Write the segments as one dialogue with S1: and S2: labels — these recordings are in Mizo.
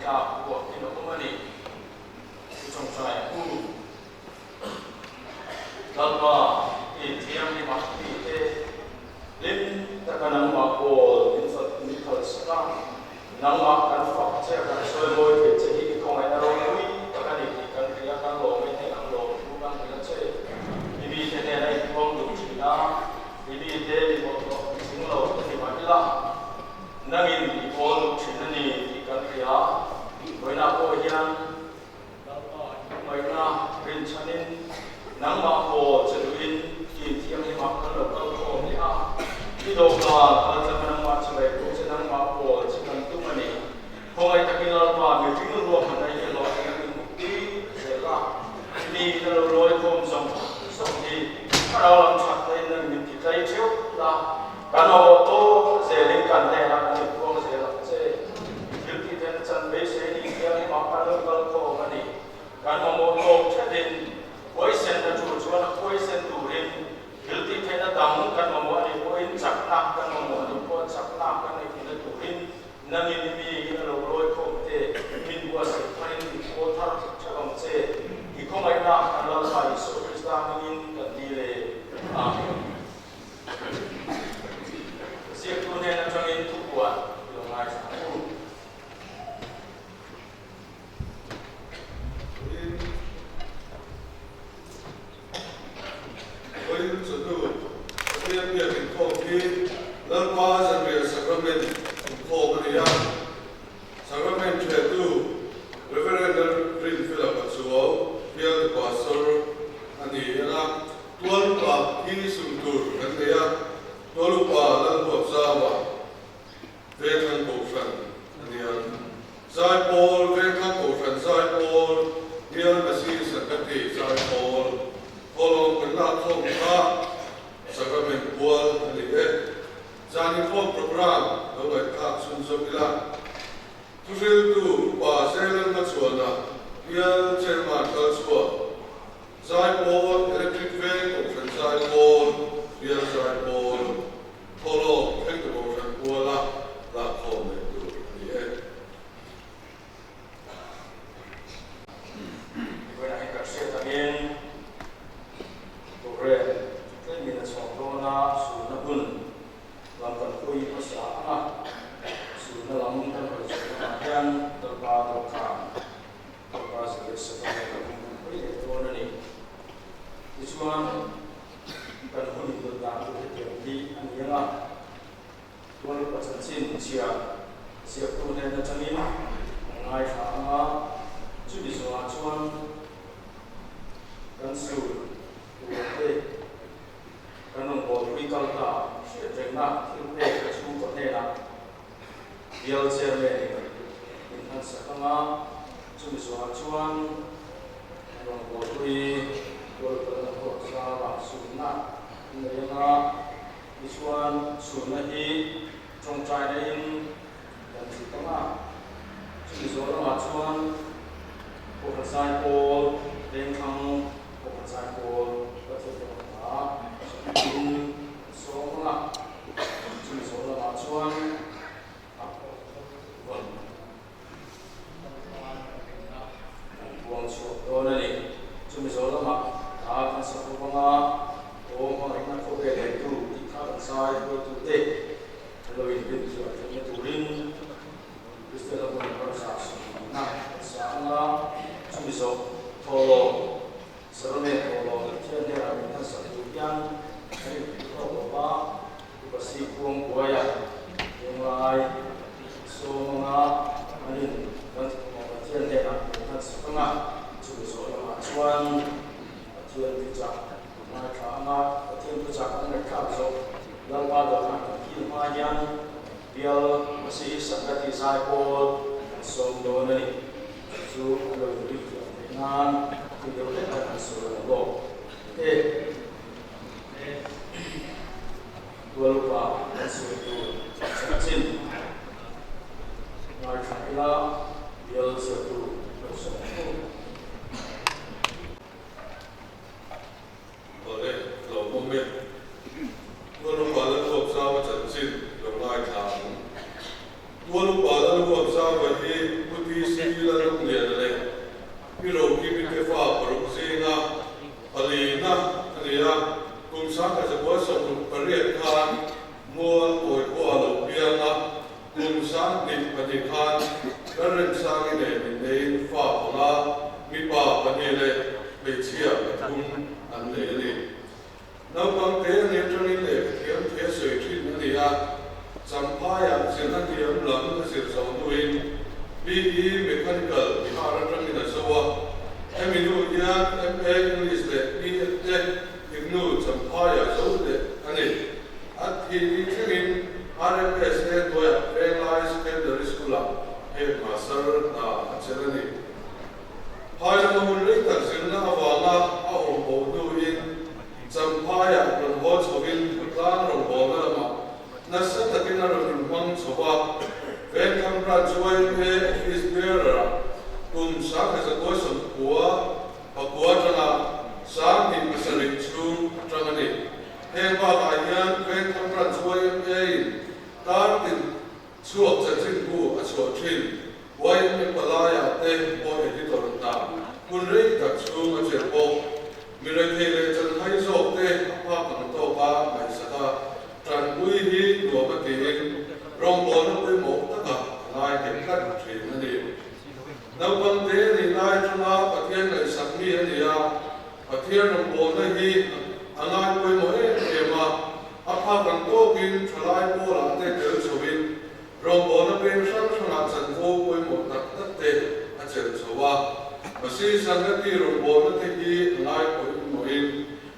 S1: intlak buakin a awm a ni. I tawngtai ang u. Lalpa, i thianghlim a mite hlim taka nangmah pawl min fat min phalsak a, nangmah kan fak che a kan sawi mawi thei che hi i khawngaihna ropui tak a ni tih kan hria, kan lawm e hnen ang lawm thu kan hrilh a che. I mite hnena i puang duh thin a, i mite mi bawlhhlawh mi tling lo te ni mah ila, nangin i pawl duh thin a ni tih kan hria. Vawiinah pawh hian Lalpa i hmangaihna rinchhanin nangmah pawl che duhin i inthianghlimah kan lo kal khawm leh a, i dawhkan kal tlanga nangmah chibai tur che nangmah pawl che kan tum a ni. Khawngaih takin Lalpa mihring ruahmanna hi hlawhtling a inhmuh tir zel a, mi in a lo lawi khawm zawng zawng hi thlarau lam thatna in nang min ti tlai theuh la, kan awmawh tawk zelin kan hnenah kan inpuang zel ang che. I thil tih then chan beisei ni thianghlimah kan lo kal khawm a ni. Kan mamawh tawk thetin huaisenna tur chuan a huaisen turin thil tih theihna dang kan mamawh a nih pawhin chakna kan mamawh a nih pawh chakna kan neih theihna turin Nangin i mi in a lo lawi khawm te, min buatsaih tharin min pawl thar theuh ang che. I khawngaihna kan Lalpa Isua Krista hmingin kan dil e. Amen. Ziaktu hnen atangin thupuan i lo ngaithla ang u.
S2: Vawiin chawhnu Pathian biak inkhawm hi Lalpa Zanriah Sacrament inkhawm a ni a. Sacrament ṭhehtu Reverend Lalrinfela Pachuau, Bialtu Pastor a ni ang a. Tualupa hi sum tur kan nei a, Tualupa Lalhuapzaua Vengthlang Kohhran a ni ang. Zaipawl, Vengthlang Kohhran Zaipawl, Bial Masi Sakati Zaipawl, Khawlawm kan lakkhawm kha Sacrament pual a ni e. Zan inkhawm program lo ngaihthlak chhunzawm ila. Thuhriltu Upa Zelalma chuana Bial Chairman kal chhuak Zaipawl, Electric Veng Kohhran Zaipawl, Bial Zaipawl, Thawlawm thlengtu Kohhran puala lakkhawm leh tur a ni e.
S1: Vawiinah hian kan hriat angin programme tlemin a chhuak dawn a, sunna hun lam kan hawi hmasa ang a, sunna lam kan hawi chhuah lamah hian Lalpa dawhkan Lalpa zirlai sakawlh kan hawi leh dawn a ni. Tichuan, kan hun indawn dan chu hetiang hi a ni ang a, Tualupa chanchin chhia ziaktu hnen atangin an ngaithla ang a, chumi zawhah chuan kan sur turte kan rawn bawlpui kal ta hriat rengna thil pek a chhungkaw hnenah Bial Chairman-in min han sak ang a, chumi zawhah chuan kan rawn bawlpui Tualupa lama huap zara sunna an nei ang a. Tichuan, chhunna hi tawngtaina in kan thut ang a, chumi zawh lamah chuan Kohhran Zaipawl, Vengthlang Kohhran Zaipawl Pathian te hna in kan sawm ang a, chumi zawh lamah chuan a vawn kan puang chhuak dawn a ni. Chumi zawh lamah hla kan sa bawk ang a, Aw hmangaihna khawvel entu tih kha kan zai hruaitute an lo inrin thiam theihna turin Kristian lam hun ramsa sawmna kan sa ang a, chumi zawh thawhlawm Salome thawhlawm Pathian hnenah min han sak tur hian kan inhmuh tawk lo va, Upa Sikuang buaia Venglai sawm anga an in kan Pathian hnenah min han sak ang a, chumi zawh lamah chuan Pathian thuchah ngaithla anga Pathian thuchah kan ngaihthlak zawh Lalpa dawhkan kan kil hma hian Bial Masihi Sangati Zaipawl kan sawm dawn a ni. Chu chu an lo inrin thiam theih nan thil deuh hlek kan han sawi ang lawk e. Tualupa kan sawi tur chanchin ngaithla ila bial ziaktu lo sawi ang u.
S2: Awle, lo awm e. Tualupa Lalhuap Zauva chanchin lo ngaithla ang. Tualupa Lalhuap Zauva hi Pu TC. PC Lalramliana leh Pi Rokimi te fa paruk zinga palina a ni a, kum 1968 khan Mual kawi khua a lo piang a, kum 2002 khan Lalremsangi nen inneiin fa panga, mipa pahnih leh hmeichhia pathum an nei a ni. Naupang te a nih atangin lehkha thiam thei a sawi thin a ni a, Champhaiah zirna hniam lam a zir zawh hnuin BE Mechanical Bihar atangin a zo a, hemi hnu hian MA English leh BEd te IGNOU Champhaiah zo leh a ni. A thih ni thlengin RMSA hnuaiah Venglai Secondary School-ah Headmaster hna a chelh a ni. Phai lama hun rei tak zirna avanga a awm bo hnuin Champhaiah rawn haw chhovin khawtlang rawngbawlna lamah nasa takin a rawn inhmang chho a. Ventham Branch YMA Office Bearer-ah kum 1999 atanga 2007 chhung a tang a ni. Heng bakah hian Ventham Branch YMA-in tartin Chhuak chanchinbu a chhuah thin. YMA palaiah te pawh editor hna hun rei tak chhung a chelh bawk. Mi rethei leh chanhai zawk te a phak ang tawk a ngaihsak a, tanpui hi nuam a tiin rawngbawlna pawimawh taka a ngai nghet tlat thin a ni. Naupang te nih lai atanga Pathian ngaihsak mi a ni a, Pathian rawngbawlna hi a ngai pawimawh em em a, A phak ang tawkin thalai pawlah te tel chhoin rawngbawlna peng hrang hrangah chanvo pawimawh tak tak te a chelh chho a. Masi Sangati rawngbawlna te hi a ngai pawimawhin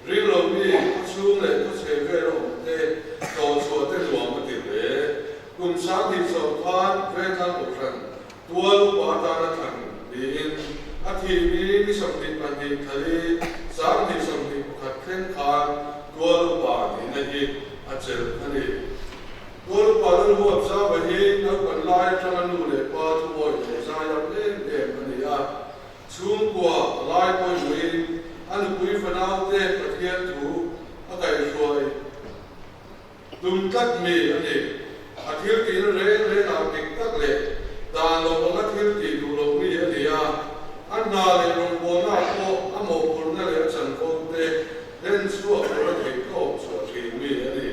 S2: ringlo mi khawchhung leh khawchhe vel a awm te tlawhchhuah te nuam a ti hle. Kum 20 chauh khan Vengthlang Kohhran tual upa atana thlan niin a thih ni ni 22 thali 2021 thleng khan tual upa nihna hi a chelh a ni. Tual upa Lalhuap Zava hi naupan lai atanga nu leh pa thuawi leh zaiam em em a ni a. Chhungkua a lai pawimawhin a nupui fanaute Pathian thu a kaihhruai. Tum tlat mi a ni. A thil tihna reng rengah dik tak leh dan lo anga thil tih duh loh mi a ni a. A hna leh rawngbawlnaah pawh a mawhphurhna leh a chanvo te hlen chhuak tur a theih tawp chhuah thin mi a ni.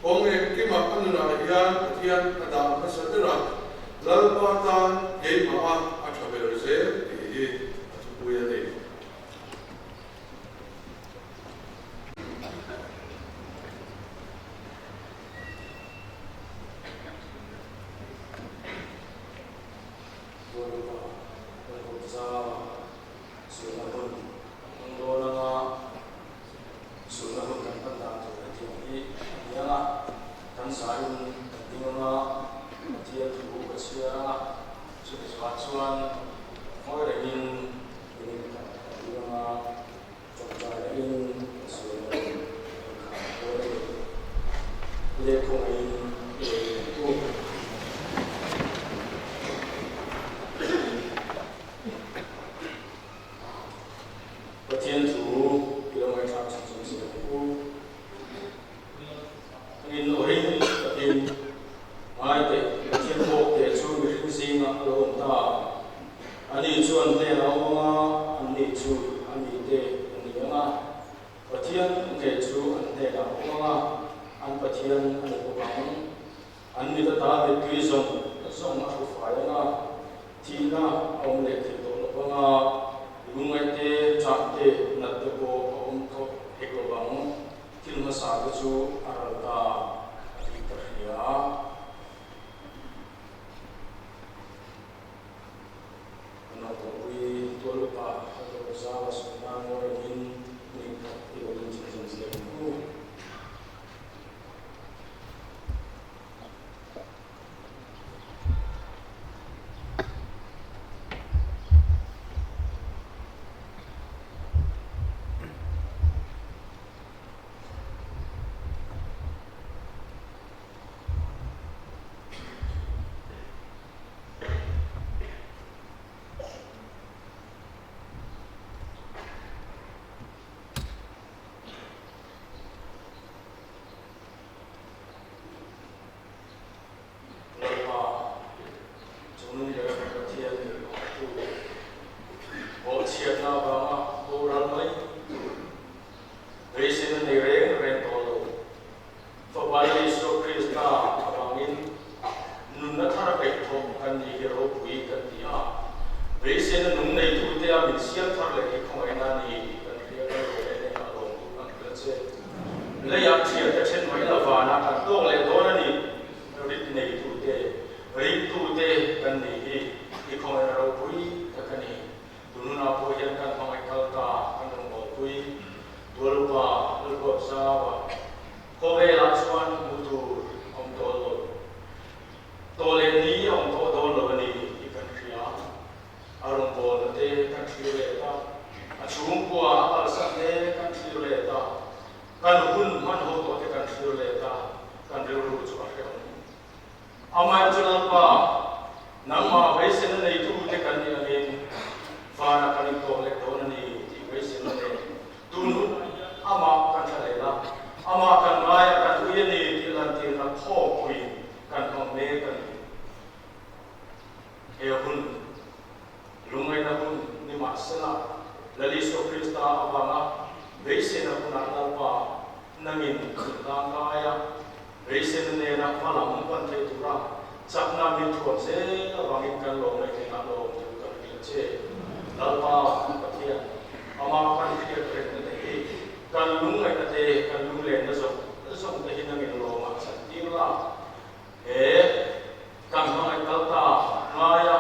S2: Kawng engkimah a nunah hian Pathian a dah hmasa ber a, Lalpa tan keimah a a tha ber zel tih hi a thupui a ni.
S1: Tualupa Lalhawpzama sualna hun a hmang dawn anga sualna hun kan hman dan tur hetiang hi a ni ang a, kan zain kan ding anga Pathian thu ka chhiar anga chumi zawhah chuan ngawi rengin minute khat kan ding anga Tawngtaina in a sualna hun kan khar dawn a ni. Lehkhawngaih in i lei ang u. Pathian thu i lo ngaihthlak chhunchung zel ang u. In awrin takin ngai teh, Pathian bawk teh chu mihring zingah a lo awm ta. Ani chuan hnenah a awm anga, anni chu a mite a ni ang a. Pathian ngei chu an hnenah a awm anga, an Pathian a ni bawk ang. An mit ata mittui zawng zawng a hru fai ang a, thihna a awm leh thei tawh lo vang a, lungngaih te, ṭah te, nat te pawh a awm tawh hek lo vang. Thil hmasa te chu a ral ta tih ka hria. Kan naupangpui tual upa ka dawr zau a sawi nan ngawi rengin min khat i lo in chhunzawm zel ang u. kaih thawh kan nih hi ropui kan ti a, beiseina nung neitute a min siam thar leh hi khawngaihna a ni tih kan hria kan lawm em em a lawm duh kan hrilh a che. Leiah thiante then mai la vanah kan tawk leh dawn a ni. Rit neitute, ringtute kan nih hi i khawngaihna ropui tak a ni. Tunhunah pawh hian kan hmangaih kal ta kan rawn bawlpui. Tualupa Lalhuap Zau-a khawvelah chuan hmuh tur a awm tawh lo. Tawh leh ni a awm tawh dawn lo a ni tih kan hria. A rawn bawlna te kan thlir leh ta, a chhungkua a kalsan te kan thlir leh ta, kan hun hman ho tawh te kan thlir leh ta, kan rilru chu a hrehawm. Amaherawhchu Lalpa, nangmah beiseina neitute kan nih angin vana kan intawk leh dawn a ni tih beiseina nen tun hunah hian amah kan thla leh la, amah kan ngaia kan ui a ni tih lantirna khawpuiin kan hmang mek a ni. He hun, lungngaihna hun ni mahsela, Lal Isua Krista avanga beiseina hunah Lalpa nangin min hlangkai a, Beiseina nena hma lam pan thei tura chakna min thuam zel avangin kan lawm leh hnenah lawm thu kan hrilh a che. Lalpa kan Pathian, amah kan hriat rengna te hi kan lungngaihna te, kan lunglenna zawng zawng te hi nangin lawmah chan tir la. He kan hmangaih kal ta ngaia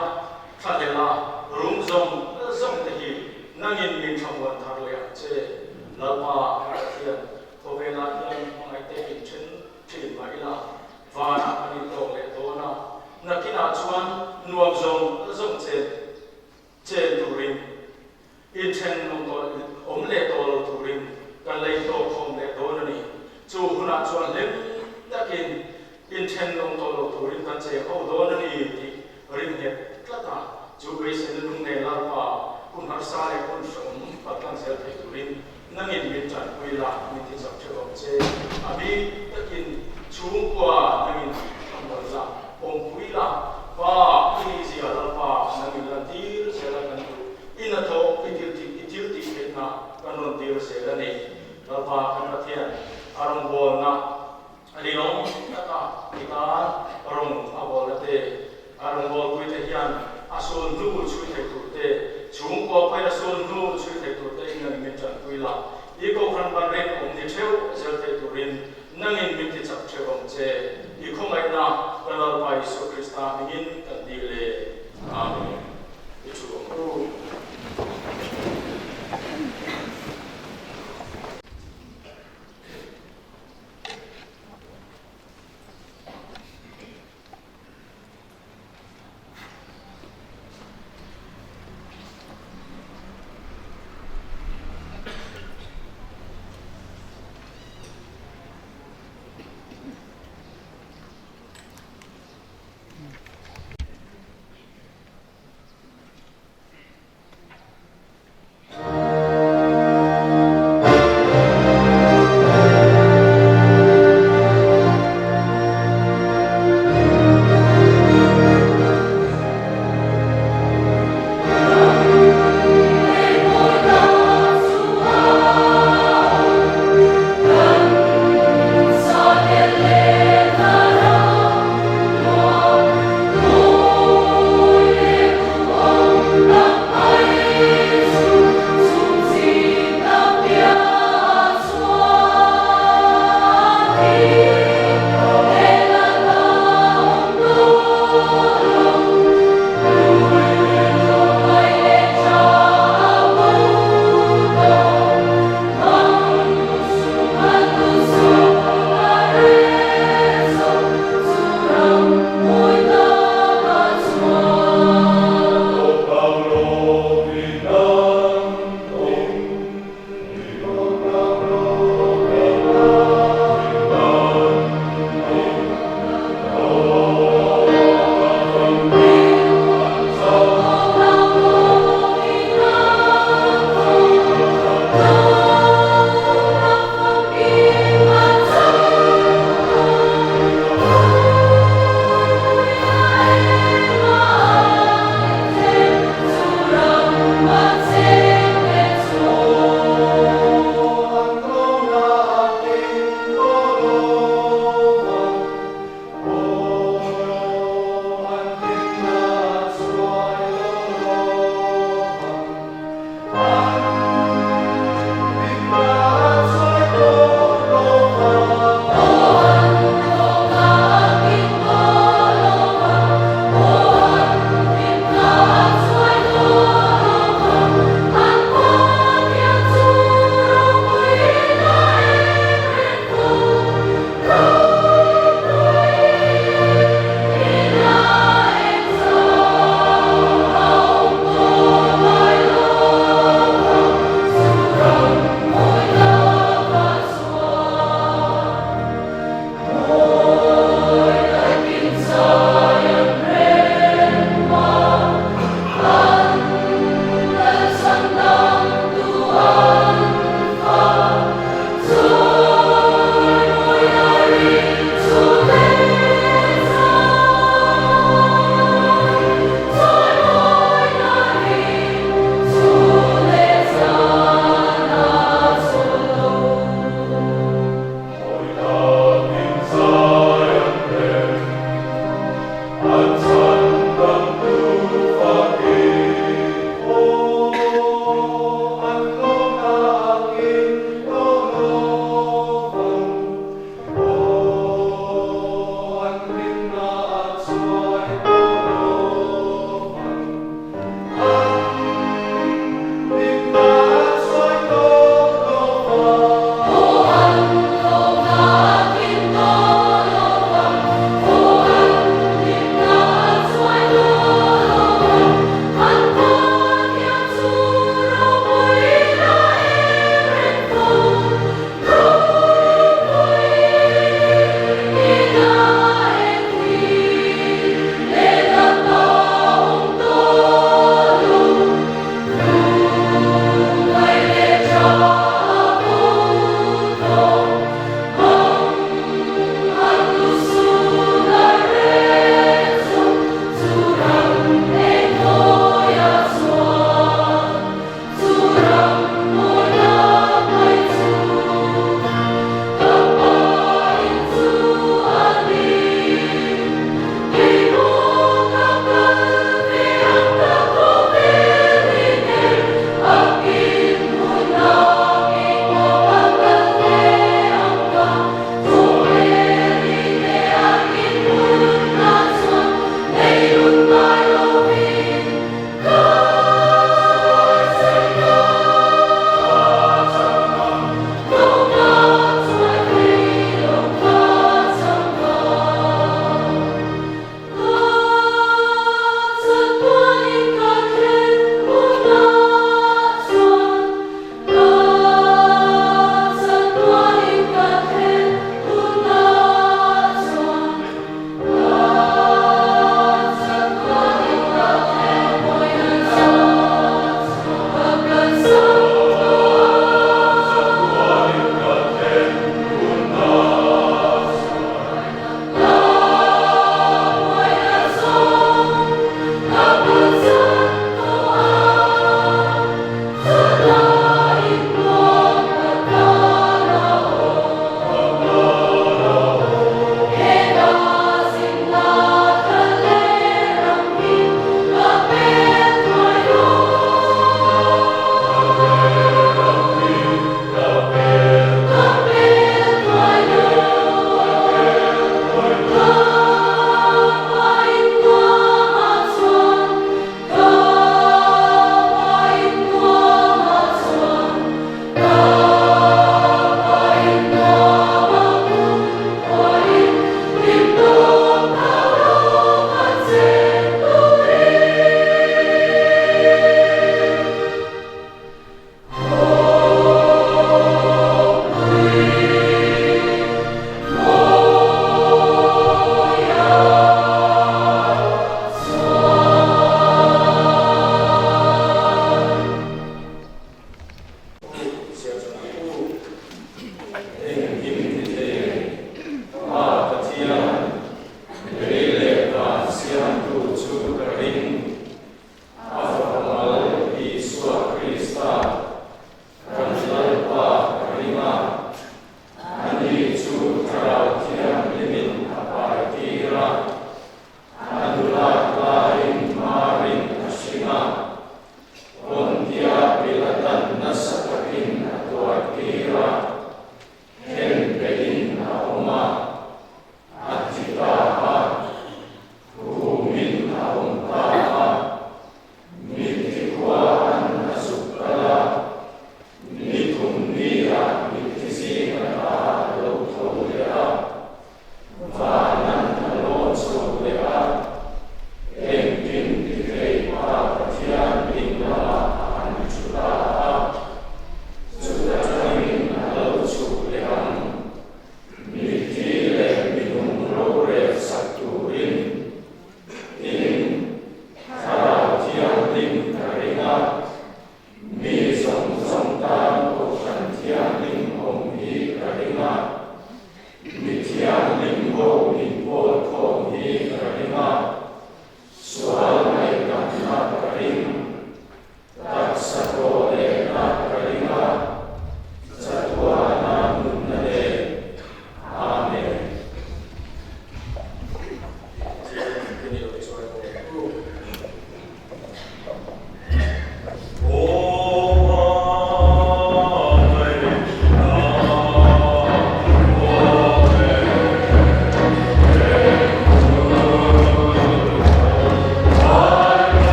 S1: thlahlela rum zawng zawng te hi nangin min thlamuan thar leh ang che. Lalpa kan Pathian, Khawvelah hian hmangaihte in then thin mah ila, vanah kan intawk leh dawn a, nakinah chuan nuam zawng zawng chen chen turin, inthen awm tawh awm leh tawh lo turin kan la intawk khawm leh dawn a ni. Chu hunah chuan hlim takin inthen awm tawh lo turin kan cheng ho dawn a ni tih ringnghet tlat a, chu beiseina lung nen Lalpa hun harsa leh hun hrehawm paltlang zel thei turin nangin min tanpui la, min ti chak theuh ang che. A bik takin chhungkua nangin thlamuan la, awmpui la, Pa i nih zia Lalpa nangin lantir zel a kan duh. I hnathawh, i thil i thil tih theihna kan rawn tir zel a ni. Lalpa kan Pathian a rawngbawlna A rinawm taka i tan rawng a bawlna te, a rawngbawlpuite hian a sul hnu chhui thei tur te, chhungkua pawhin a sul hnu chhui thei tur te in nangin min tanpui la, i kohhran ban rinawm ni theuh zel thei turin nangin min ti chak theuh ang che. I khawngaihna kan Lalpa Isua Krista hmingin kan dil e. Amen. I thu ang u.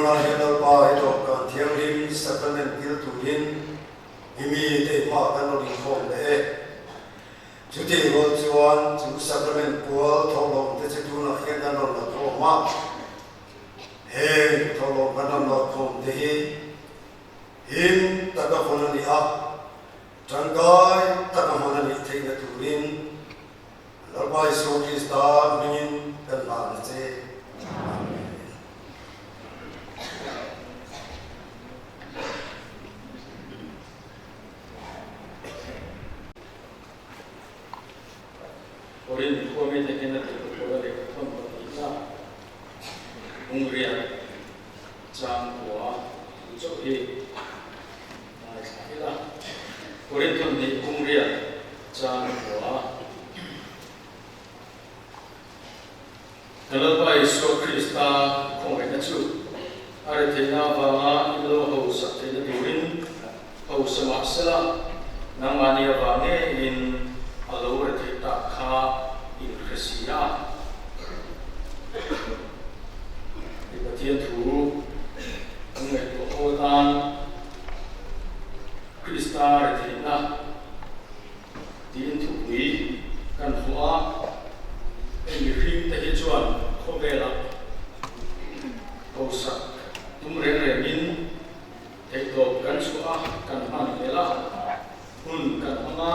S3: Tunah hian Lalpa i dawhkan thianghlim sacrament kil turin i mite i hmaah kan rawn inkhawm leh e. Chutih rual chuan chu sacrament pual thawhlawm te chu tunah hian kan rawn la khawm a. Heng thawhlawm kan rawn la khawm te hi him taka vawn a ni a, tangkai taka hman a nih theihna turin Lalpa Isua Krista hmingin kan hlan a che. Amen.
S1: Korin khua mite hian a tirtu Paula lehkha thawn pahnihna Hungrian chang khua thu chauh hi ngaithla ila. Korin thawn hnih Hungrian chang khua. Kan Lalpa Isua Krista khawngaihna chu a retheihna avanga in lo hausak theihna turin hausa mah sela, nangmahni avang ngeiin a lo retheih tak kha in hre si a. I Pathian thu an ngaihtuah ho atan Krista retheihna Tiin thupui kan hmu a, hei mihring te hi chuan khawvelah hausak tum reng rengin theihtawp kan chhuah a, kan hman hlel a, hun kan hmang a,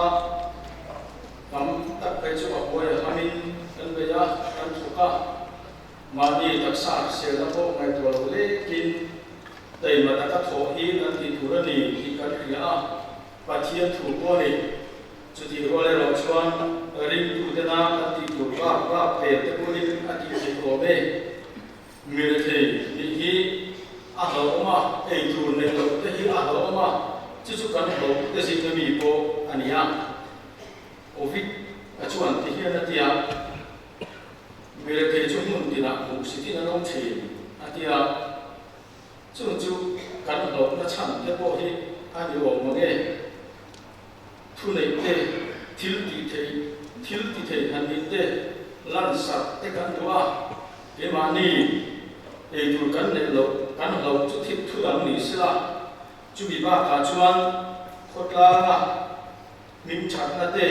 S1: tam tak phei chu a huai a hamin kan bei a, kan thawk a, mahni taksa hriselna pawh ngaihtuah lo lekin taima taka thawh hi kan tih tur a ni tih kan hria a. Pathian thu pawh a ni. Chutih rual erawh chuan ringtute na kan tih tur bak bak tel te pawhin a tih theih awm e. Mi rethei nih hi a hlauhawm a, ei tur neih loh te hi a hlauhawm a, chu chu kan hlauh te zinga mi pawh a ni a. Ovid a chuan ti hian a ti a, Mi rethei chu hmun tinah hmuh sitin an awm thin, a ti a. Chung chu kan hlawhna chhan te pawh hi a ni awm mang e. Thuneih te, thil tih theih, thil ti thei han nih te, lansak te kan duh a, keimahni eitur kan neih loh kan hlauh chu thil thu dang ni sela, chumi bakah chuan khawtlanga hming thatna te,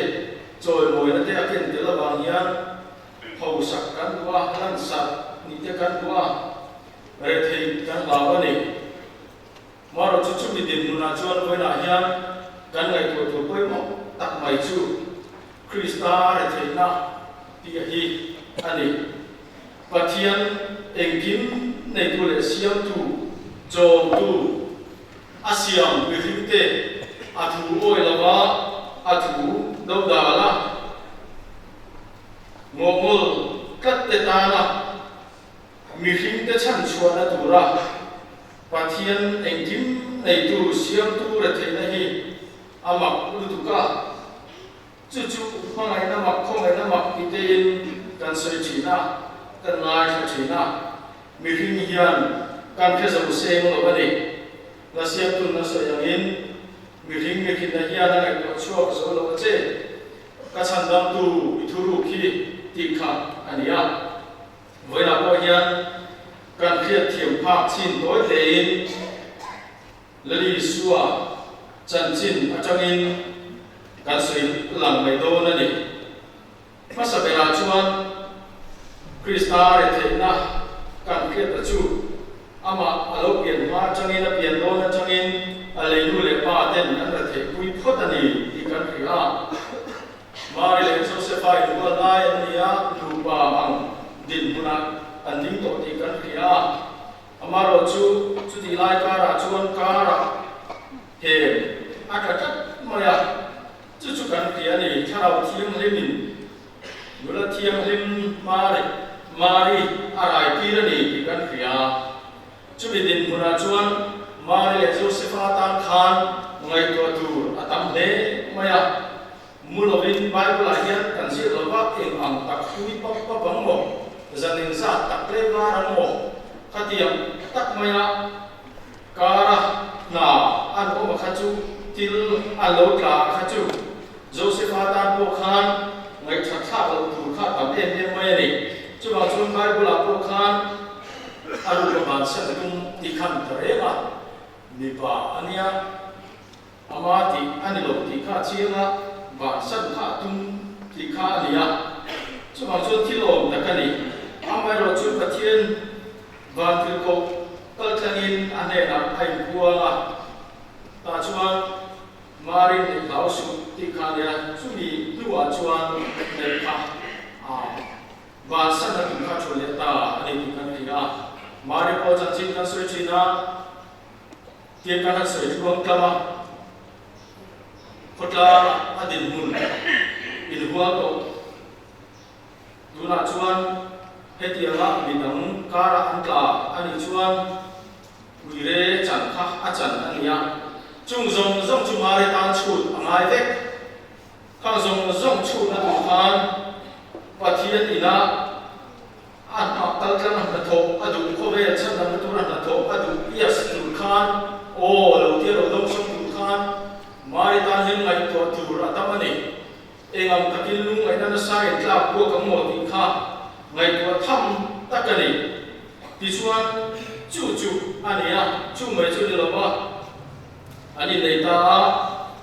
S1: chawimawina te a ken tel avang hian hausak kan duh a, lansak nih te kan duh a. Rethei kan hlau a ni. Marawh chu chumi dinhmunah chuan vawiinah hian kan ngaihtuah tur pawimawh tak mai chu Krista retheihna tih a hi a ni. Pathian engkim neitu leh siamtu, chawmtu, a siam mihringte a thu awi lova a thu do dal a, ngawhngawl tlat te tana Mihringte chhanchhuahna tura Pathian engkim neitu siamtu retheihna hi a mak lutuk a, chu chu hmangaihna mak, khawngaihna mak ti tein kan sawi thin a, kan ngaithla thin a, mihring hian kan hre zo seng lo a ni. La siamtun a sawi angin mihring mihrinna hian a ngaihtuah chhuak zo lo a che. Ka chhandamtu i thuruk hi tih kha a ni a. Vawiinah pawh hian kan hriatthiam phak chin tawi hlein Lali Isua chanchin atangin kan sawi lang mai dawn a ni. Hmasa berah chuan Krista retheihna kan hriata chu amah a lo pian hma atangin a pian dawn atangin a leinu leh pa ten an retheihpui phawt a ni tih kan hria a. Mari leh Josefa inbual lai an ni a, nupa ang dinhmunah an ding tawh tih kan hria a. Amarawh chu chutih lai karah chuan karah hem a tla tlat mai a, chu chu kan hria a ni. Thlarau Thianghlimin nula thianghlim Mari, Mari a rai tir a ni tih kan hria a. Chumi dinhmunah chuan Mari leh Josefa tan khan ngaihtuah tur a tam hle mai a. Mu lovin Bible-ah hian kan ziak lo va, eng ang tak hui pap pap ang maw, zan eng zat tak tlem var ang maw, khatiang tak maia kara hna an awm a kha chu thil an lo tla a kha chu Josefa tan pawh khan ngaihthat thlak loh tur kha a tam em em mai a ni. Chuvang chuan Bible-ah pawh khan. A ruk a bansan tum ti khan ta reng a, mipa a nia, ama tih a ni lo tih kha a chiang a, bansan kha a tum tih kha a ni a. Chuvang chuan thil awm tak a ni. Amaherawh chu Pathian vantirhkoh kal tlangin a hnenah a inpuang a, tah chuan Mari neih hlau suh tih kha a nia, chumi hnuah chuan neih kha a Vansan a tum kha thu leh ta a ni tih kan hria a. Mari pawh chanchin kan sawi thin a, tiang kan han sawi tluang tlam a, khawtlang a dinhmun inhual tawh. Tunah chuan hetianga midang karah an tla a nih chuan uire chan kha a chan a ni a, chung zawng zawng chu Mari tan chhut a ngai vek. Khang zawng zawng chhutna tur khan Pathian inah a hna kal tlang a hnathawh a duh khawvel chhandamna tura hnathawh a duh ias tur khan aw lo tia lo dawng sawm tur khan Mari tan hian ngaihtuah tur a tam a ni. Eng ang takin lungngaihna nasa in tlak buak ang maw tih kha ngaihtuah tham tak a ni. Tichuan chu chu a ni a, chu mai chu ni lo va. An innei ta a,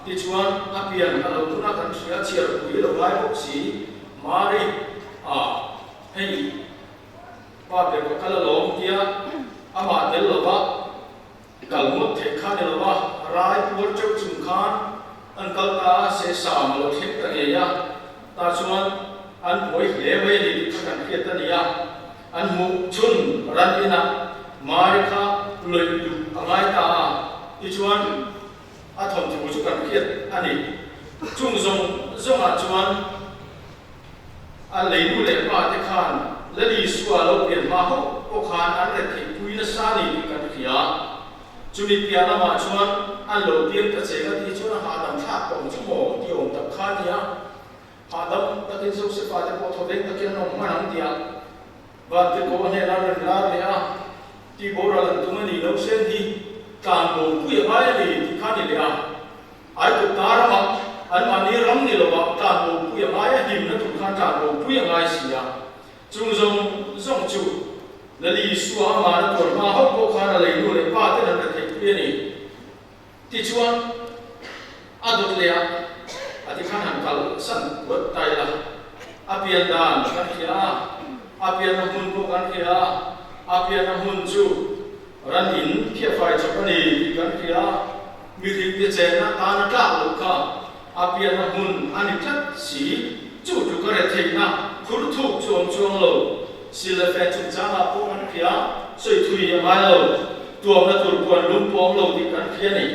S1: tichuan a pian a lo hun a kan hria chhiar pui lo ngai bawk si, Mari a hei pa ber ka kal alawm tia amah tel lova kal ngawt theih kha ni lova rai puar teuh chung khan an kal ta a, sehsam a lo thleng ta ngei a, tah chuan an buai hle mai a ni tih kha kan hriat a ni a. An hmuh chhun ran inah Mari kha lawih luh a ngai ta a, tichuan a thawnthu chu kan hriat a ni. Chung zawng zawngah chuan a leinu leh pa te khan Lal Isua lo pian hma hauh pawh khan an retheih pui nasa a ni tih kan hria. Chumi piah lamah chuan an lo piang ta cheng a tih chuan a hahdam thlak tawh chu maw ti awm tak kha a nia. Hahdam takin Josefa te pawh thawveng takin an awm hman ang tiah Vantirhkoh a hnenah rawn lar leh a, Tih boral an tum a ni lo sen hi tlan bopui a ngai a ni tih kha a ni leh a. Aikut ta ramah anmahni ram ni lovah tlan bopui a ngai a, himna tur khan tlan bopui a ngai si a. Chung zawng zawng chu Lali Isua amah na tuar hma hauh pawh khan a leinu leh pa ten an retheihpui a ni. Tichuan, a dawt leh ah a ti khan han kal san puat ta ila, a pian dan kan hria a, a pianna hmun pawh kan hria a, a pianna hmun chu ran in phiahfai chawp a ni tih kan hria a, mihring te chenna tan a tlak loh kha a pianna hmun a ni tlat si, chu tluk a retheihna khur thuk chu awm chuang lo. Silhfen chungchangah pawh kan hria, sawi thui a ngai lo. Tuamna tur puan lung pawh awm lo tih kan hria ni.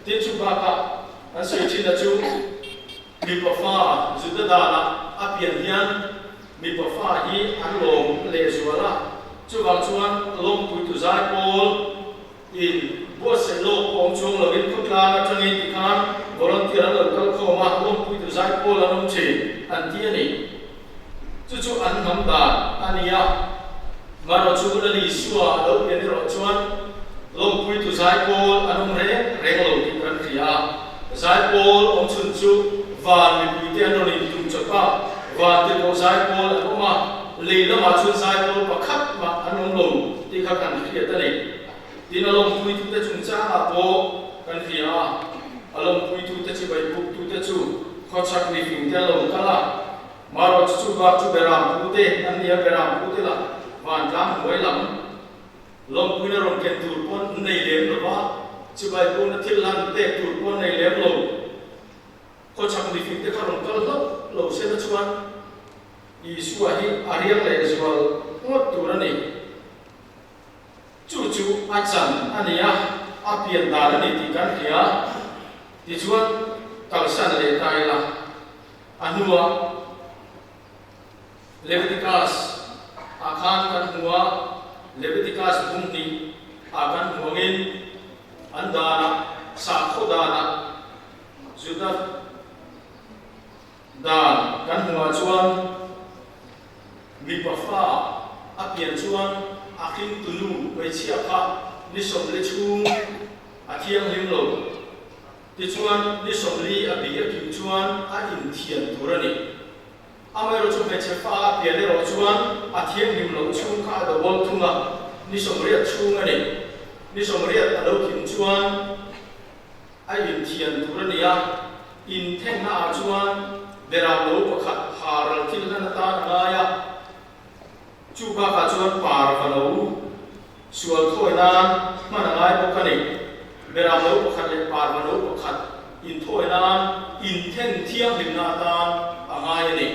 S1: Tin chu bakah kan sawi thinna chu mipa fa Juda danah a pian hian mipa fa hi an lawm lehzual a, chuvang chuan lawmpuitu zai pawl In buatsaih lawk pawh awm chuang loin khawtlang atangin tikhan volunteer an lo kal khawm a, lawmpuitu zai pawl an awm thin an ti a ni. Chu chu an hnam dan a ni a, marawh chu Lal Isua a lo pian erawh chuan lawmpuitu zai pawl an awm reng reng lo tih kan hria a. Zai pawl awm chhun chu van mipuite an rawn intum chawp a, van tirhkoh zai pawl an awm a, lei lamah chuan zai pawl pakhat mah an awm lo tih kha kan hriat a ni. Tin, a lawmpuitute chungchangah pawh kan hria a, a lawmpuitute chu baibûktute chu khawchhak mifingte an lo kal a, marawh chu chu bak chu beram pute an ni a, beram pute lah vantlang hnuai lam lawmpuina rawn ken tur pawn an nei lem lo va, chibaibûkna thil han pek tur pawh an nei lem lo. Khawchhak mifingte kha rawn kal hlauh lo sela chuan Isua hi a riang lehzual ngawt tur a ni. Chu chu a chan a ni a, a pian dan a ni tih kan hria. Tichuan, kalsan leh ta ila. A hnuah Leviticus ah khan kan hmu a, Leviticus bung hnih ah kan hmu angin an danah, sakhaw danah Juda dan kan hmuh ah chuan, Mipa fa a pian chuan a hringtunu hmeichhia kha ni 40 chhung a thianghlim lo. Tichuan, ni 40 a bi a kim chuan a inthian tur a ni. Amaherawhchu hmeichhe fa a pian erawh chuan a thianghlim loh chhung kha a dawbawl thung a. Ni 80 chhung a ni. Ni 80 a lo kim chuan a inthian tur a ni a, inthenna ah chuan beram lo pakhat ha ral thil hlan atan a ngai a, chu bakah chuan par va lo sual thawi nan hman a ngai bawk a ni. Beram lo pakhat leh par va lo pakhat inthawi nan inthen thianghlimna atan a ngai a ni.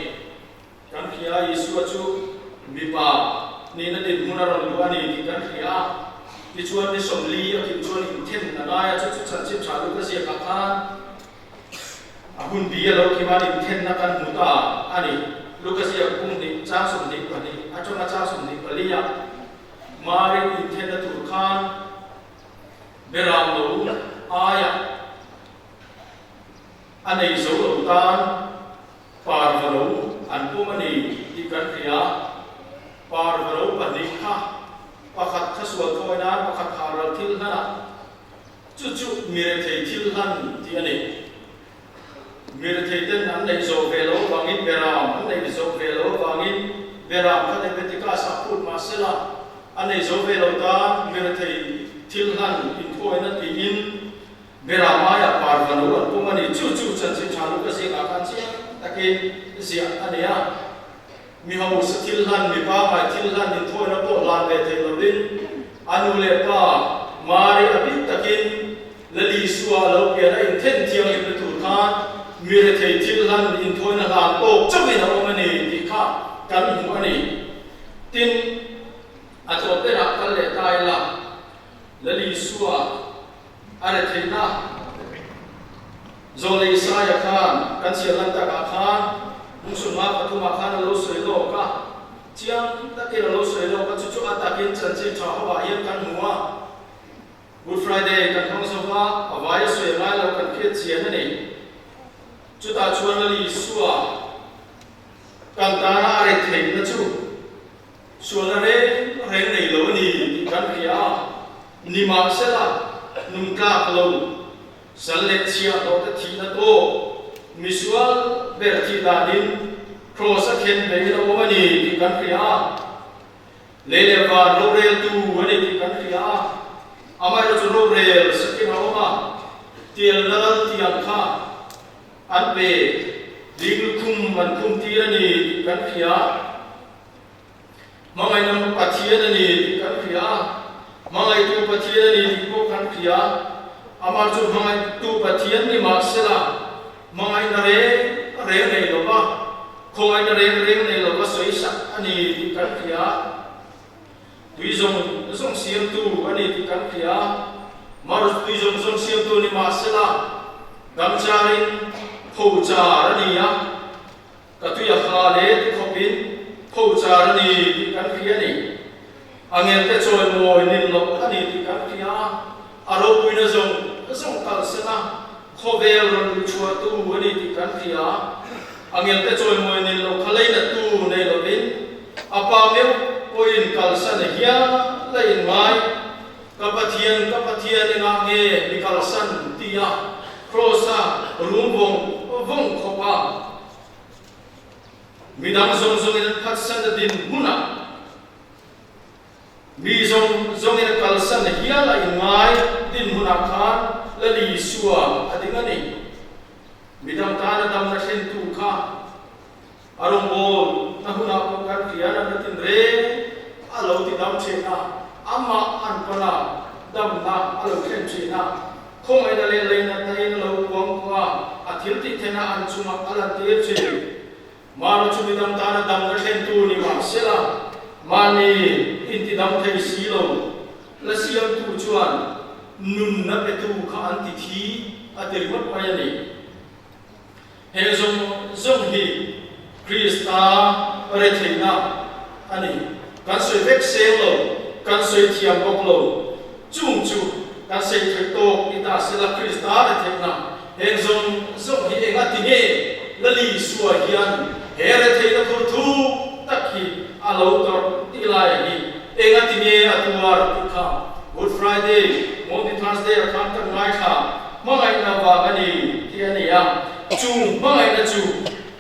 S1: Kan hria, Isua chu mipa nihna dinhmun a rawn luh a ni tih kan hria a. Tichuan, ni 40 a kim chuan inthen a ngai a, chu chu chanchin tha Luka ziakah khan a hun bi a lo kim a, inthenna kan hmu ta a ni. Luka ziak pum hnih chang 22 atanga chang 24 ah Mari inthenna tur khan Beram lo aiah a nei zo lo tan Parvalo an pum a ni tih kan hria. Parvalo pahnih kha pakhat kha sual thawi nan pakhat kha ral thil hlan a, chu chu mi rethei thil hlan tih a ni. Mi rethei ten an neih zawh ve lo avangin beram an neih zawh ve lo avangin beram kha Leviticus ah phut mah sela a nei zo ve lo tan mi rethei thil hlan inthawina tiin Beram aia parvanu an pum a ni. Chu chu chanchin tha Luka zingah khan chiang takin ziah a ni a. Mi hausa thil hlan, mi pangngai thil hlan inthawina pawh hlan ve thei lovin a nu leh pa Mari a bik takin Lali Isua a lo pian a inthen thianghlimna tur khan mi rethei thil hlan inthawina hlan tawk chauhin a awm a ni tih kha kan hmu a ni. Tin, a tawp berah kal leh ta ila Lali Isua A retheihna Zawlei Isaia khan kan chhiar lan takah khan Bungsunga pathumah khan a lo sawi lawk a, chiang takin a lo sawi lawk a, chu chu a takin chanchin tha hovah hian kan hmu a. Good Friday kan hmang zo va, a vai a sawi ngai lo kan hriat chian a ni. Chutah chuan Lal Isua kan tana a retheihna chu Sualna reng reng nei lo a ni tih kan hria a, nimahsela nung tlak lo, sal leh chhiah hlawh te thihna tawk, misual ber thih danin Kraws a khen beihin a awm a ni tih kan hria a, lei leh van roreltu a ni tih kan hria a, amaherawhchu rorel sakin a awm a, tialna lal tiang kha an pe, ding lukhum an khum tir a ni tih kan hria. Hmangaihna Pathian a ni tih kan hria a, hmangaihtu Pathian a ni tih pawh kan hria. Amah chu hmangaihtu Pathian ni mah sela, hmangaihna reng reng nei lova, khawngaihna reng reng nei lova sawi sak a ni tih kan hria. Tui zawng zawng siamtu a ni tih kan hria. Mar tui zawng zawng siamtu ni mah sela, damcharin pho char a ni a. Ka tui a ha le ti khawpin pho char a ni tih kan hria a ni. A ngelte chawimawi nin loh a ni tih kan hria a, a ropuina zawng zawng kal sen a, khawvel rawn luh chhuahtu a ni tih kan hria a. A ngelte chawimawi nin loh kha leinattu nei lovin a pa meuh pawhin kalsan hial a inngai. Ka Pathian, ka Pathian engah nge mi kalsan ti a Kraws-a rum vawng vawng khawp a, midang zawng zawngin an phatsan a din hmunah mi zawng zawngin a kalsan hial a inngai din hmunah khan Lal Isua a ding a ni. Midang tana damna thlentu kha A rawngbâwl na hunah pawh kan hria na na tinrêng a lo ti dam ṭhin a, amah an pana damna a lo thlen ṭhin a, khawngaihna leh leinatna in a lo kuang kuah a, a thil tih thena an chungah a lantîr ṭhin. Mahni chu midang tana damna thlentu ni mah sela, mahni intidam thei si lo la siamtu chuan nunna petu kha an ti thi a ti ringawt mai a ni. He zawng zawng hi Krista retheihna a ni. Kan sawi vek seng lo, kan sawi thiam bawk lo. Chung chu kan sawi theih tawk ni ta sela Krista retheihna heng zawng zawng hi eng a ti nge? Lali Isua hian he retheihna thur thuk tak hi a lo tawrh tih laia hi eng a ti nge a tuar tih kha Good Friday, Maundy Thursday ah khan kan ngaithla. Hmangaihna vang a ni tih a ni a, chu hmangaihna chu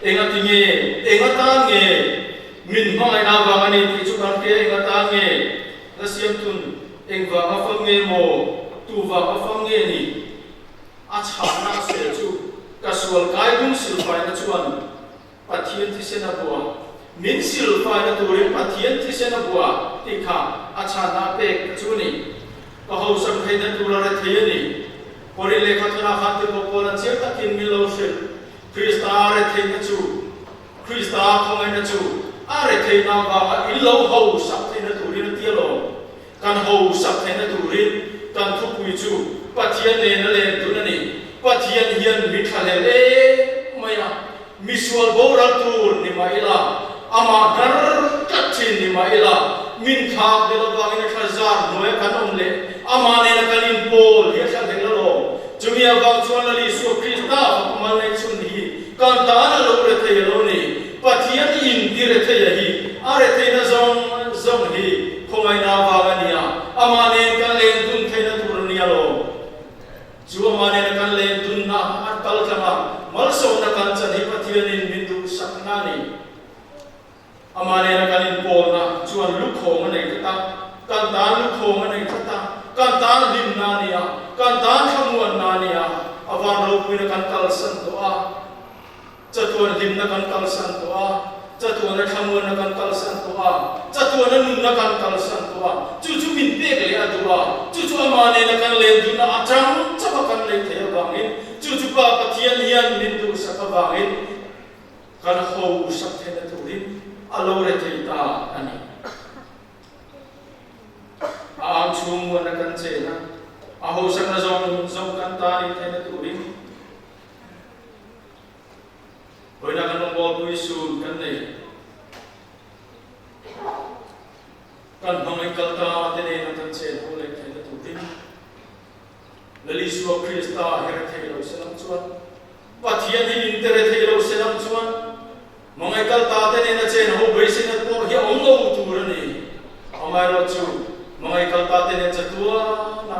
S1: eng a ti nge, eng atan nge? Min hmangaihna vang a ni tih chu kan hria eng atan nge? La siam tun engvanga fam nge maw, tu vanga fam nge ni? A chhahna a sawi chu ka sual kai dum silfaina chuan Pathian thisen a bua. Min silfaina turin Pathian thisen a bua tih kha a chhahna a pek chu a ni. Ka hausak theihna tur a rethei a ni. Korin lehkha thawna khan ti pawh pawn a chiang takin min lo hrilh. Krista retheihna chu Krista khawngaihna chu a retheihna avanga in lo hausak theihna turin a ti alawm. Kan hausak theihna turin kan thupui chu Pathian nena len dun a ni. Pathian hian mi thlahlel em mai a, mi sual boral tur ni mah ila, amah hnar tlat thin ni mah ila, min thlak del avangin a thla zar hnuaia kan awm leh amah nena kan inpawl hi a thlahlel alawm. Chumi avang chuan Lal Isua Krista fapa mal neih chhun hi kan tan a lo rethei a lo ni. Pathian in ti retheia hi a retheina zawng zawng hi khawngaihna avang a nia, amah nen kan len dun theihna tur a nia lawm. Chu amah nena kan len dunna a kal tlang a, malsawmna kan chan hi Pathianin min duhsakna a ni. Amah nena kan inpawlna chuan lukhawng a nei tlat a, kan tan lukhawng a nei tlat a, kan tan hlimna a ni a, kan tan thlamuanna a ni a, a van ropuina kan kalsan tawh a, chatuan hlimna kan kalsan tawh a, chatuana thlamuanna kan kalsan tawh a, chatuana nunna kan kalsan tawh a, chu chu min pek leh a duh a, chu chu amah nena kan len dunna atang chauha kan neih theih avangin, chu chu Pa Pathian hian min duhsak avangin, Kan hausak theihna turin a lo rethei ta a ni. A ang chhung muana kan chen a, a hausakna zawng zawng kan ta nih theihna turin vawiina kan rawngbawlpui sun kan nei. Kan hmangaih kal ta te nena kan chen ho leh theihna turin Lal Isua Krista hi rethei lo se lam chuan, Pathian hi in te rethei lo se lam chuan, Mangai kal ta te nena chen ho beiseina pawh hi a awm lo tur a ni. Amaherawh chu, Mangai kal ta te nen chatuana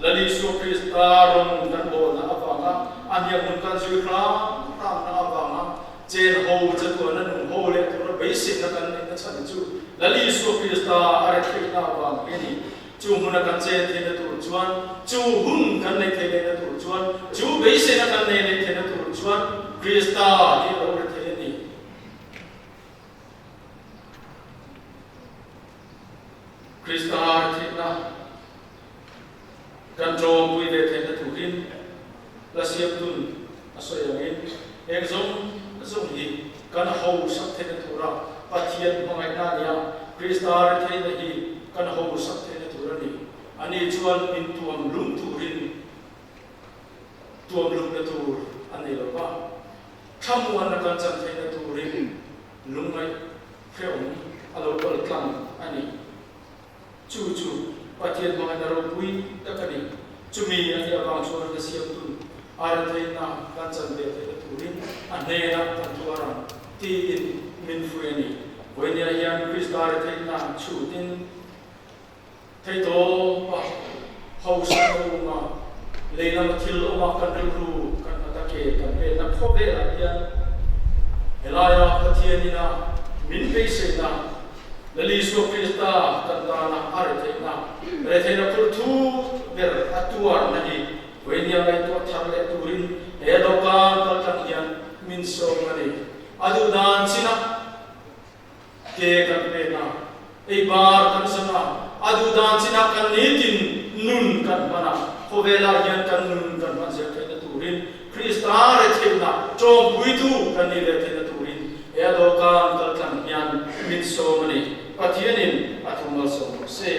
S1: Lal Isua Krista rawn kan bawlna avanga a hnianghmun kan zui hram hramna avanga chen ho chatuana nung ho leh tura beiseina kan neihna chhan chu Lal Isua Krista a retheihna avang hi a ni. Chu hmuna kan chen theihna tur chuan, chu hun kan neih theih lehna tur chuan, chu beiseina kan nei leh theihna tur chuan Krista hi a lo ri thei a ni. Krista ri theihna kan tawngpui ve theihna turin la siamtun a sawi angin heng zawng zawng hi kan hausak theihna tura Pathian hmangaihna a ni a, Krista ri theihna hi kan hausak theihna tur a ni. Ani chuan min tuam lum turin tuam lumna tur a nei lo va, thlamuanna kan chan theihna turin lungngaih hrehawm a lo kal tlang a ni. Chu chu Pathian hmangaihna ropui tak a ni. Chumi a nih avang chuan ka siamtun a retheihna kan chan ve theihna turin a hnenah kan tuar ang tiin min hruai a ni. Vawinia hian Krista retheihna chhutin theihtawp a hausa awm a, lei lama thil awma kan rilru kan nghat a ke kan penna khawvelah hian helaia Pathianina min beiseina Lal Isua Krista kan tana a retheihna, retheihna phur thut ber a tuarna hi vawinia ngaihtuah thar leh turin he dawhkan kaltlang hian min sawm a ni. A duh dan chinah ke kan pen a, ei bar kan zan a, a duh dan chinah kan nitin nun kan hman a, khawvelah hian kan nun kan hman zel theihna turin Krista retheihna tawmpuitu kan nih ve theihna turin he a dawhkan kaltlang hian min sawm a ni. Pathianin a thu malsawm rawh se.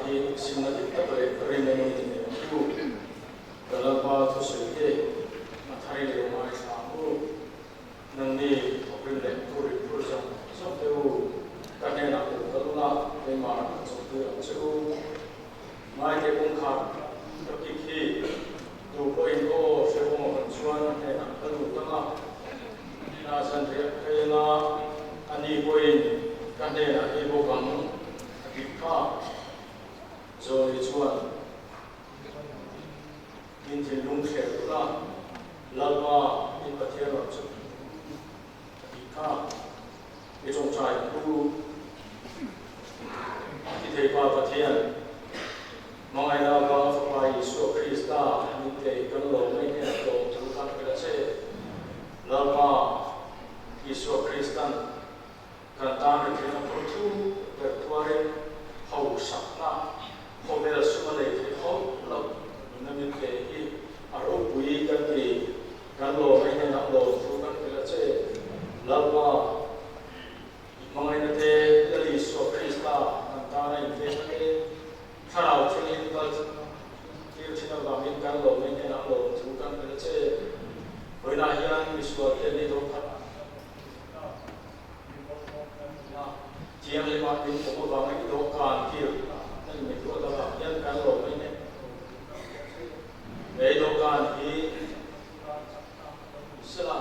S1: hi simna dik tak leh rinna nungin in nei ang u. Ka Lalpa thusawi te a thar in lo ngaithla ang u. Nangni thawkrim leh thurit phur zawng zawng te u, ka hnenah lo kal ula, keimah ka chawlhpui ang che u. Ngaite kawngkhar ka kik hi tu pawhin aw hrehawm a hawn chuan a hnenah ka lut ang a, hnenah zanriah ka en a, ani pawhin ka hnenah ei bawk ang a tih kha. Zawni chuan in thinlung hriat ula, Lalpa in Pathian rawn chu a tih kha. I tawngtai ang u. I theipa Pathian, hmangaihna avanga Fapa Isua Krista min pe kan lawm mai hnenah tlawm thu kan hrilh a che. Lalpa Isua Kristan kan tan rithen a phur thu ber tuarin hausakna khawvel sum a nei thei hauh loh nunna min pe hi a ropui kan ti. Kan lawm mai hnenah lawm thu kan hrilh a che. Lalpa, i hmangaihna te, Lal Isua Krista kan tana inpekna te, Thlarau Thianghlim kal tir thin avangin kan lawm mai hnenah lawm thu kan hrilh a che. Vawiinah hian misual te ni dawh khat Thianghlimah min awm avangin i dawhkan kil na in min ruat avang hian kan lawm mai hnenah lawm thu kan hrilh a che. He dawhkan hi sela,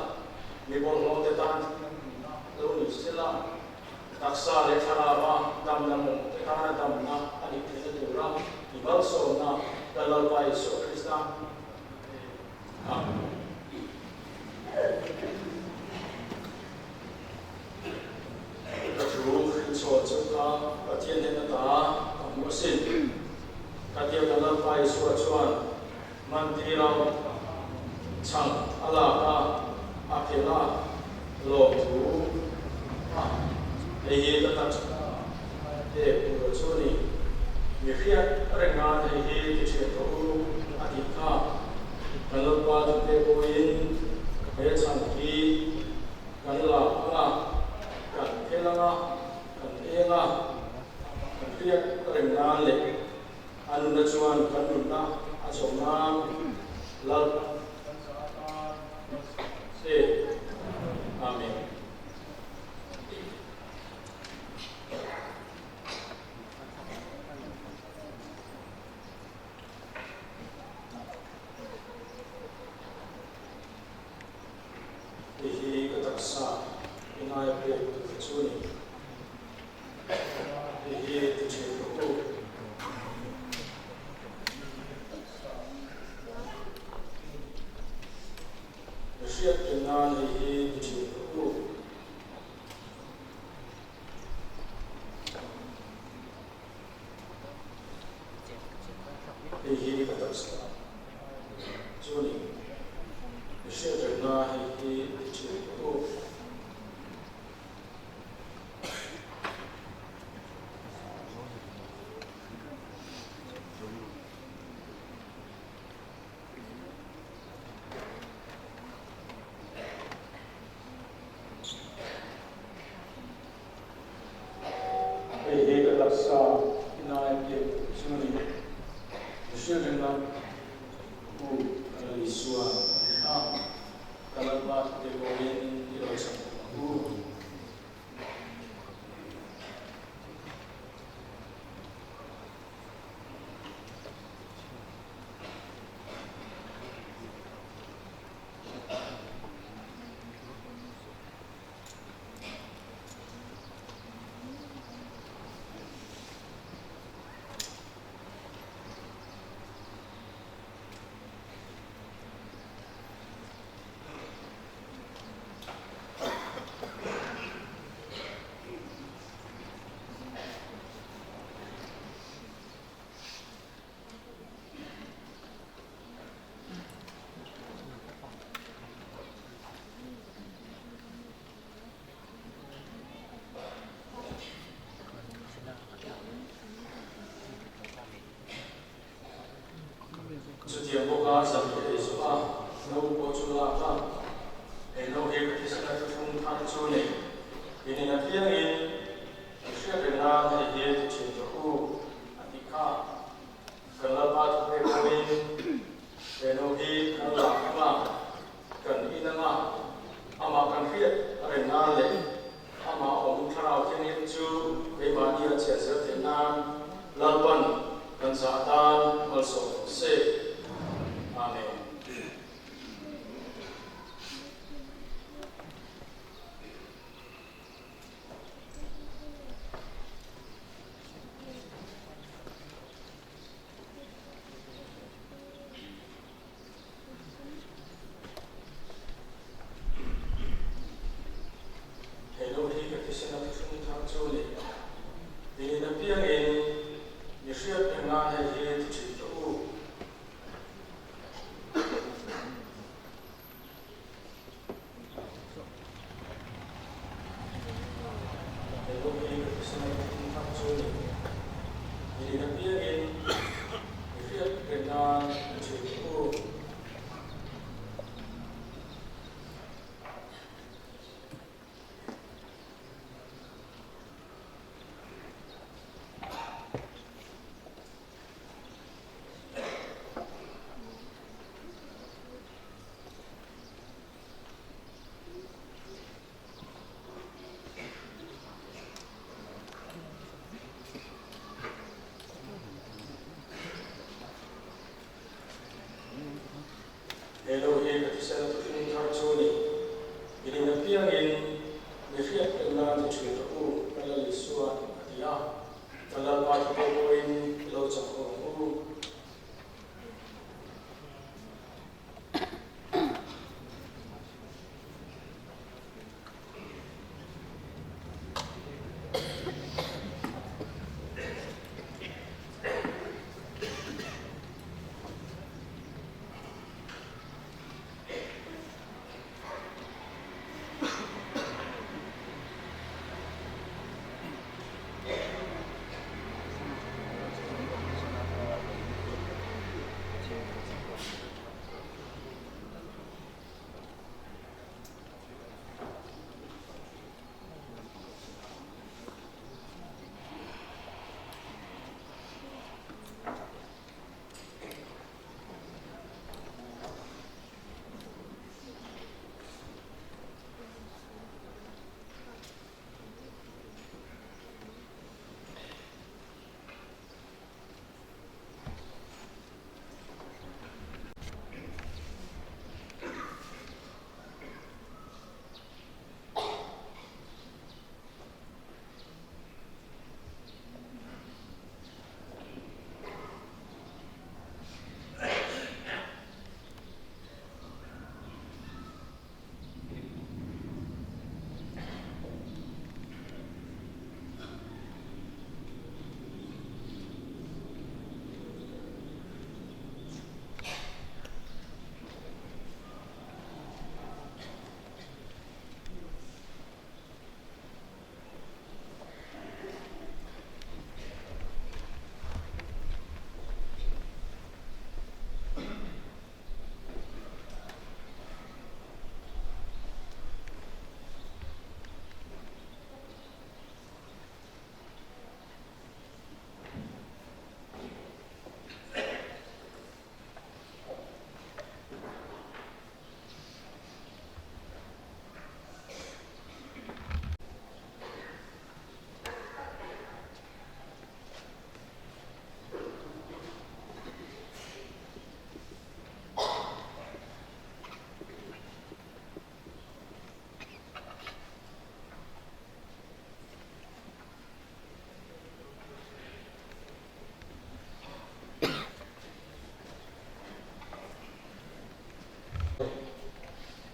S1: mi bawlhhlawhte tan lo ni sela, taksa leh thlarava damna mawngte tana damna a nih theihna tura i malsawmna kan Lalpa Isua Krista Amen. Ka thu hrilchhawn chu kha Pathian hnen ata ka hmu asin. Ka tia kan Lalpa Isua chuan mantira chhang a lak a, a phel a, lawmthu a hei hi ka tak pek tur chu a ni. Mi hriat reng nan hei hi ti ṭhian rawh u a tih kha. Kan Lalpa thute pawhin he chhang hi kan lak ang a, kan phel ang a, kan eng a, kan hriat reng nan leh a nunna chuan kan nunna a chawm nan Lalpa kan zah atan che. Amen. Hei hi ka taksa i ngaia pek tur chu a ni. Hei hi ti thin rawh u. Mi hriat ken nan hei hi ti thin rawh u. Hei hi ka taksa chu a ni. Mi hriat rengna hei hi ti thin rawh u. Hei hi ka taksa inai pek chu a ni. Mihring rinna u ka Lal Isua a ni a, ka Lalpa thute pawhin i lo chhan thung ang u. Chutiang bawka zanriah ei zawh a, no pawh chu lak a, hei no hi ka thisena thuthlung thar chu ni. In in apiangin an hriat reng nan hei hi ti thin rawh u, a tih kha. za atan malsawm rawh se. Amen. He lo hi ka thisen a thlung thar chu ni. Tiin apiangin mi hriat reng nan hei hi ti thin tawh u. He lo hi ka thisen a thlung thar chu ni. Tiin apiangin mi hriat reng nan ti thin tawh u. He lo hi ka thisen a thuthlung thar chu ni. I rin apiangin mi hriat reng nan ti thin rawh u, ka Lal Isuan a ti a. Ka Lalpa thu pawh pawhin i lo chak ho ang u.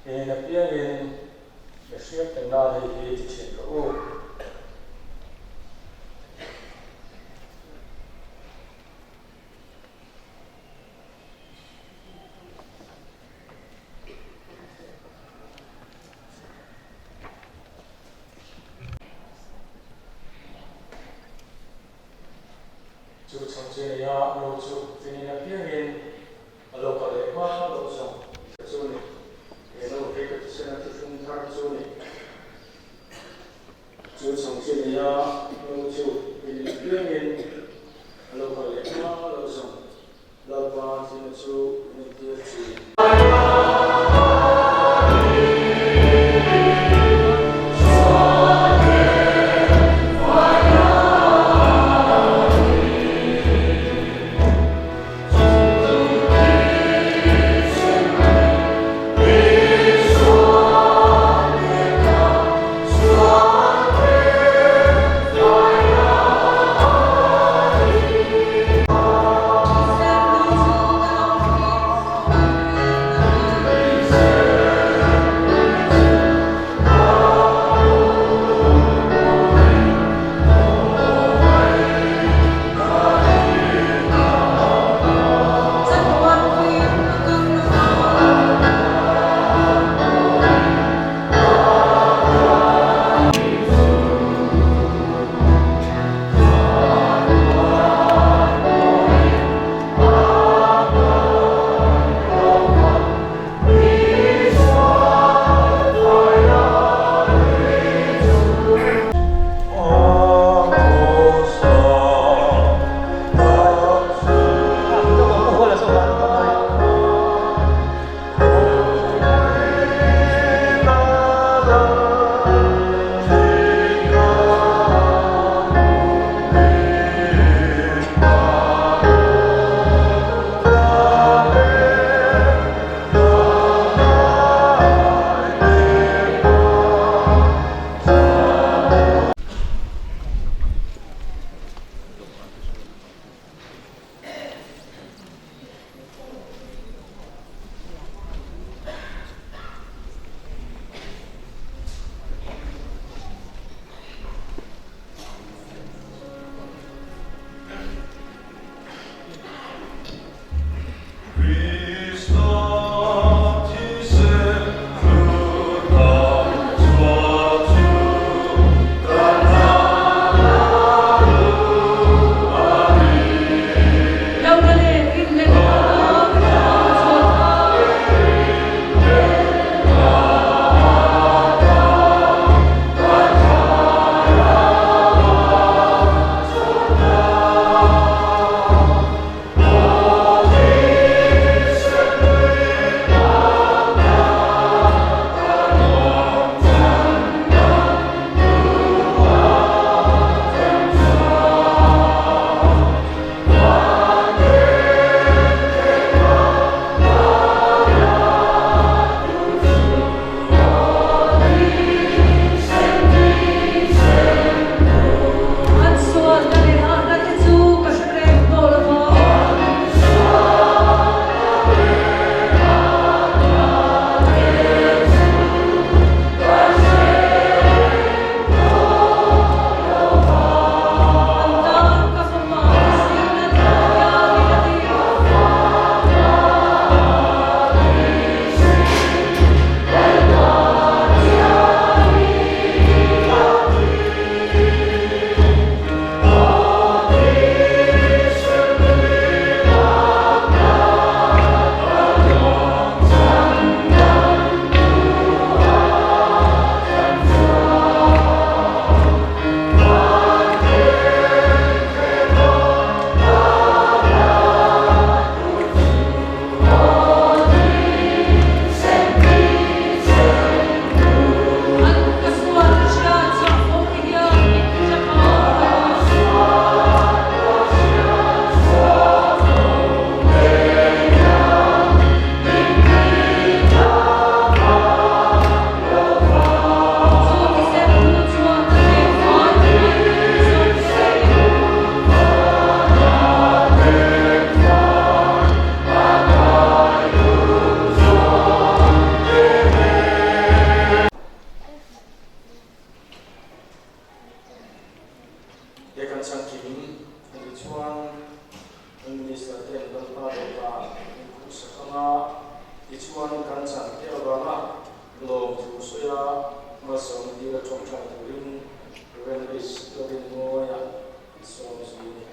S1: In apiangin mi hriat reng nan hei hi ti thin rawh u. Chu chhang che neia no chu in apiangin A lo kal leh hma loh zawng ka chu ni. He lo hi ka thisen a thuthlung thar chu ni. Chu chhang chi neia no chu in apiangin a lo kal leh hma loh zawng Lalpa thihna chu min entir thin. He kan changkim a nih chuan kan Minister ten Lalpa dawhkan min khuhsak anga tichuan kan chan te avanga lawmthu sawi a malsawmna dila tawngtai turin Rev. H. Lalrinmawia an sawm zui a ni.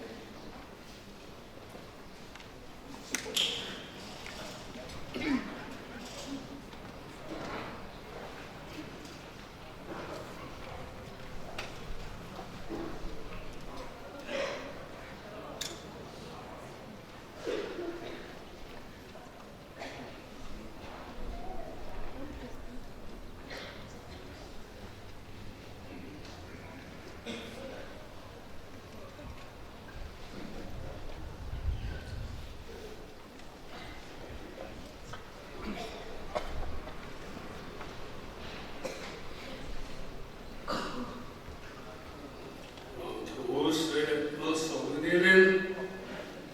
S2: Lawmthu sawi leh malsawmna nilin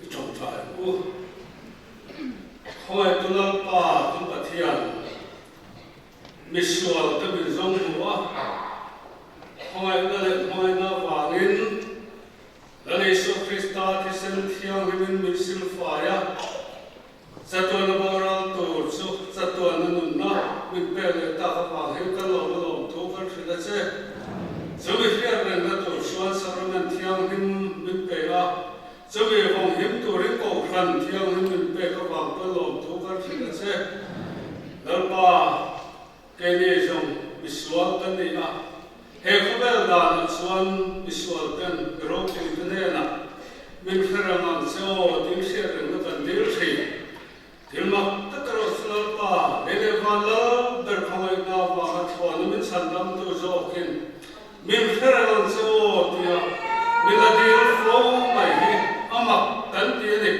S2: i tawngtai ang u. Khawngaihtu Lalpa kan Pathian, misual te min zawng hmu a, khawngaihna leh hmangaihna avangin Lal Isua Krista thisen thianghlimin min silfai a, chatuana boral tur chu chatuana nunna min pek leh tak avang hian ka lawm a lawmthu kan hrilh a che. Chumi hriat rengna tur chuan Sacrament thianghlim min pe a, chumi vawnghim turin Kohhran thianghlim min pek avang ka lawmthu kan hrilh a che. Lalpa. Keini zawng misual kan ni a, he khawvel danah chuan misual ten mi ropui te hnenah min hre reng ang che aw tih hriat rengna kan dil thin. Thil mak tak erawh chu Lalpa, lei leh van lal ber khawngaihna avanga thlawhna min chhan damtu zawkin min hre reng ang che aw tia min la dil fo mai hi a mak kan ti a ni.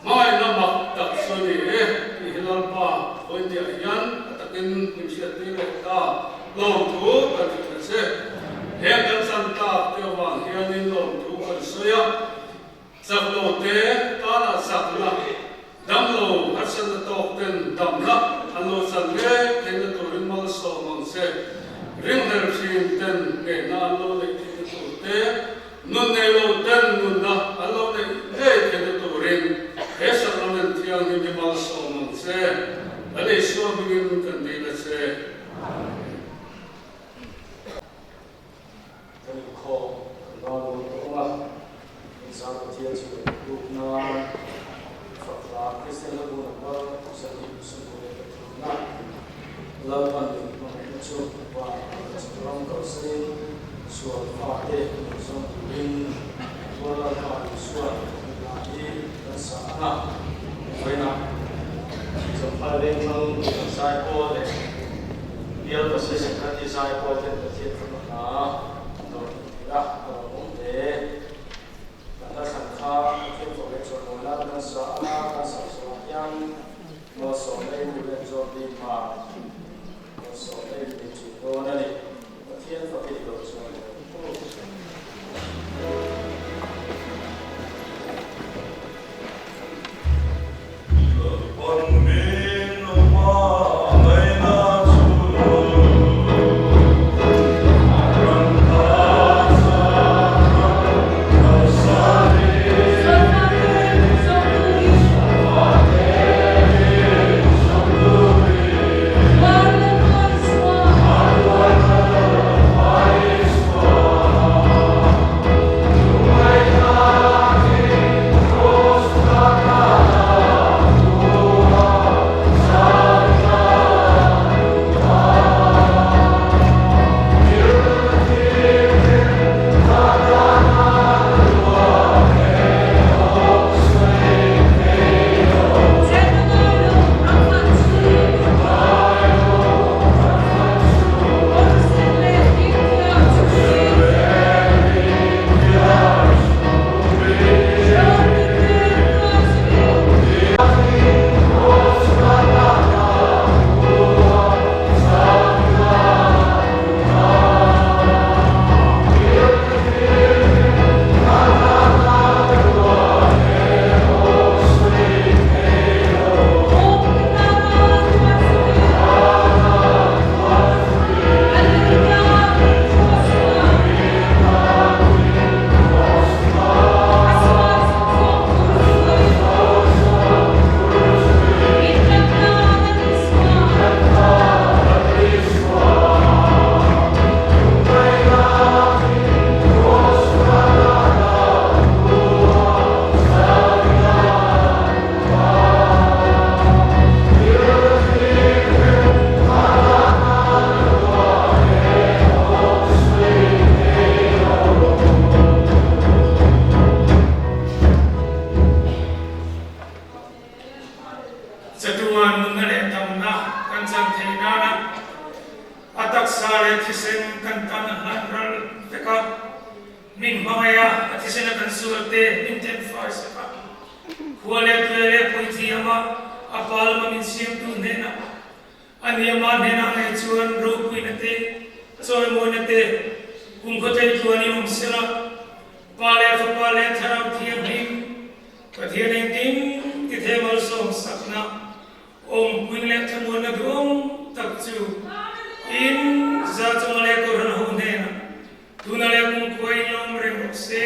S2: Hmangaihna mak tak chu a ni e tih hi Lalpa Vawinia hian a takin min hriattir leh ta lawmthu kan hrilh a che. Heng kan chan tlak te avang hianin lawmthu kan sawi a, chak lo te tanah chakna, dam lo harsatna tawk ten damna an lo chan mek theihna turin malsawm ang che. Ringhlel hrim ten ngeihna an lo neih theihna tur te, Nun nei lo ten nunna an lo neih ngei theihna turin he Sacrament Thianghlim hi malsawm ang che. Lal Isua hmingin kan dil a che. Amen.
S1: Kan inkhawm kan ba dawn tawh ang a, Inzau Pathian chu kan tluk nan Fakla Kristian Lalbu number 23na Lalpan min hmangaihna chu van ah chhuk ram kalsanin sual fate min zawng turin Tual Lalpa Isua'n hla hi kan sa ang a. Vawiinah Champhai Vengthlang Zaipawl leh Bial Pastor Secretary Zaipawl ten Pathian fapa hla an lo tih theih a, a lo awm hle. Kan hla thlan kha Pathian fawh leh chawlhmuan nan kan sa ang a, kan sak zawhah hian Malsawmna in Rev. John D. Mark Malsawmna in min ṭin dawn a ni. Pathian fak i lo chuan lo.
S2: Lalpan min hmangaihna chu ran
S4: thisena kan sualte min then fai sak a, khua leh tui leh puithiama a Pa lama min siamtu hnenah, a niama hnenah ngei chuan ropuina te, chawimawina te, kumkhaw thei tluanin awm sela, Pa leh Fapa leh Thlarau Thianghlim, Pathian engkim tithei malsawm sakna, awmpui leh thlamuanna duhawm tak chu in za chunga leh Kohhran ho hnenah tuna leh kumkhua in lo awm reng rawh se.